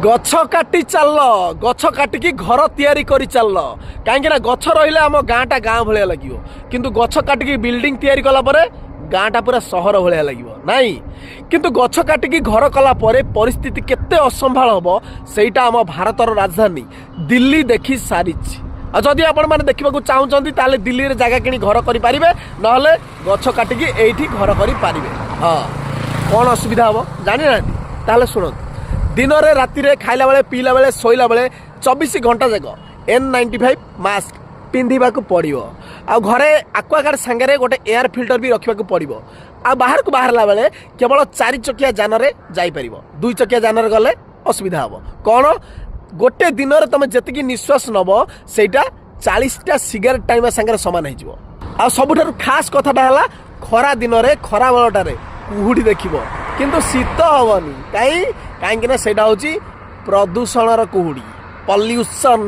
ଗଛ କାଟି ଚାଲ, ଗଛ କାଟିକି ଘର ତିଆରି କରି ଚାଲ। କାହିଁକି ନା ଗଛ ରହିଲେ ଆମ ଗାଁଟା ଗାଁ ଭଳିଆ ଲାଗିବ, କିନ୍ତୁ ଗଛ କାଟିକି ବିଲ୍ଡିଂ ତିଆରି କଲା ପରେ ଗାଁଟା ପୁରା ସହର ଭଳିଆ ଲାଗିବ ନାଇଁ। କିନ୍ତୁ ଗଛ କାଟିକି ଘର କଲା ପରେ ପରିସ୍ଥିତି କେତେ ଅସମ୍ଭାଳ ହବ, ସେଇଟା ଆମ ଭାରତର ରାଜଧାନୀ ଦିଲ୍ଲୀ ଦେଖି ସାରିଛି। ଆଉ ଯଦି ଆପଣମାନେ ଦେଖିବାକୁ ଚାହୁଁଛନ୍ତି, ତାହେଲେ ଦିଲ୍ଲୀରେ ଜାଗା କିଣି ଘର କରିପାରିବେ, ନହେଲେ ଗଛ କାଟିକି ଏଇଠି ଘର କରିପାରିବେ। ହଁ, କ'ଣ ଅସୁବିଧା ହବ ଜାଣିନାହାନ୍ତି? ତାହେଲେ ଶୁଣନ୍ତୁ। ଦିନରେ, ରାତିରେ, ଖାଇଲା ବେଳେ, ପିଇଲା ବେଳେ, ଶୋଇଲା ବେଳେ 24 ଘଣ୍ଟା ଯାକ N95 mask ପିନ୍ଧିବାକୁ ପଡ଼ିବ। ଆଉ ଘରେ ଆକ୍ୱାଗାର୍ଡ଼ ସାଙ୍ଗରେ ଗୋଟେ ଏୟାର ଫିଲ୍ଟର ବି ରଖିବାକୁ ପଡ଼ିବ। ଆଉ ବାହାରକୁ ବାହାରିଲା ବେଳେ କେବଳ ଚାରି ଚକିଆ ଯାନରେ ଯାଇପାରିବ। ଦୁଇ ଚକିଆ ଯାନରେ ଗଲେ ଅସୁବିଧା ହେବ। କ'ଣ? ଗୋଟେ ଦିନରେ ତମେ ଯେତିକି ନିଶ୍ୱାସ ନେବ, ସେଇଟା 40ଟା ସିଗାରେଟ୍ ଟାଣିବା ସାଙ୍ଗରେ ସମାନ ହେଇଯିବ। ଆଉ ସବୁଠାରୁ ଖାସ୍ କଥାଟା ହେଲା, ଖରା ଦିନରେ ଖରା ବେଳଟାରେ କୁହୁଡ଼ି ଦେଖିବ, କିନ୍ତୁ ଶୀତ ହବନି। କାହିଁ? କାହିଁକି ନା ସେଇଟା ହେଉଛି ପ୍ରଦୂଷଣର କୁହୁଡ଼ି, ପଲ୍ୟୁସନ୍।